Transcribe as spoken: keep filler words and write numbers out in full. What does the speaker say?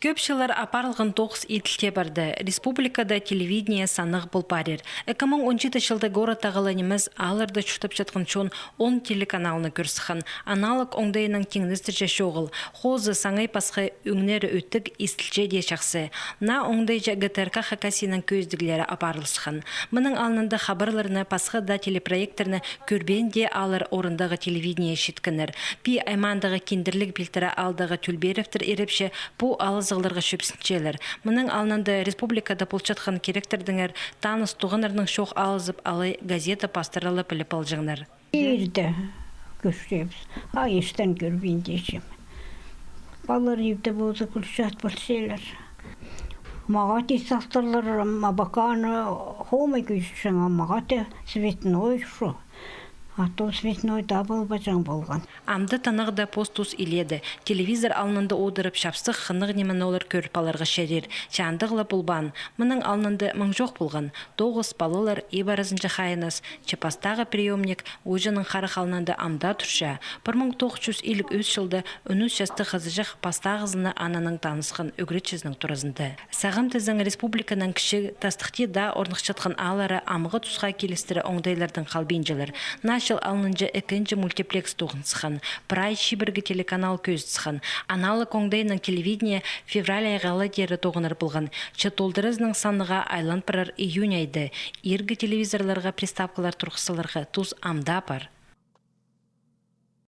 Кӧп чыллар апарылған тоғыс иділче парды. Республикада телевидение санығ пол парир. Ікі муң он читі чылда городтағы ла нимес аалларда чуртапчатхан чон он телеканалны кӧр сыххан. Аналог оңдайынаң тиңнестірҷе чоғыл. Хозы саңай пасха ӱннері ӧтік, истілче дее чахсы. Наа оңдайҷа ГТРК Хакасияның кӧзідіглері апарылысхан. Мының алнында хабарларны, пасха даа телепроекттерні кӧрбеен дее алар орындағы телевидение читкеннер. Пии аймаандағы Киндірліг пилтірі аалдағы Тюльберовтер ирепче пу алызығларға чӧпсінчелер. Мының алнында республикада полчатхан киректердеңер таныс туғаннарнаң чоох алызып, алай газета пастыра ла піліп алҷаңнар. Ирде кӧрчебіс, а иртен кӧрбин тиҷем. Палалар ибде позы кӱлчет полчалар. Мағаа тее салтырлар, мабаканы хомай кӧзітчең, а мағаа тее цветной шу. А то цветной даа полбаҷаң полған. Амды танығда пос-тус иледе. Телевизор алнында одырып, чапсых хынығ ниме ноо ла кӧріп аларға чарир. Че андағ ла полбаан. Мының алнында маңҷох полған. Тоғыс, палалар, иб аразынҷа хайынас. Че пастағы приёмник, уҷаның харах алнында амды турча. Пір муң тоғыс чӱс илиг ӱс чылда он ӱс частығ хызыҷах пастағызына ананаң танысхан ӱгретчізінің туразында. Сағам тізең, республиканың кічіг, тастыхти даа орныхчатхан ааллары амғы тусха килістіре оңдайлардаң халбинчалар. Наа чыл алнынҷа ікінҷі мультиплекс тоғын сыххан, прай чибіргі телеканал кӧзіт сыххан. Аналог оңдайынаң телевидение февраль айға ла теере тоғынар полған. Че толдыразынаң саннығ айлан парар июнь айда. Иргі телевизорларға приставкалар турғыс саларға тус ам даа пар.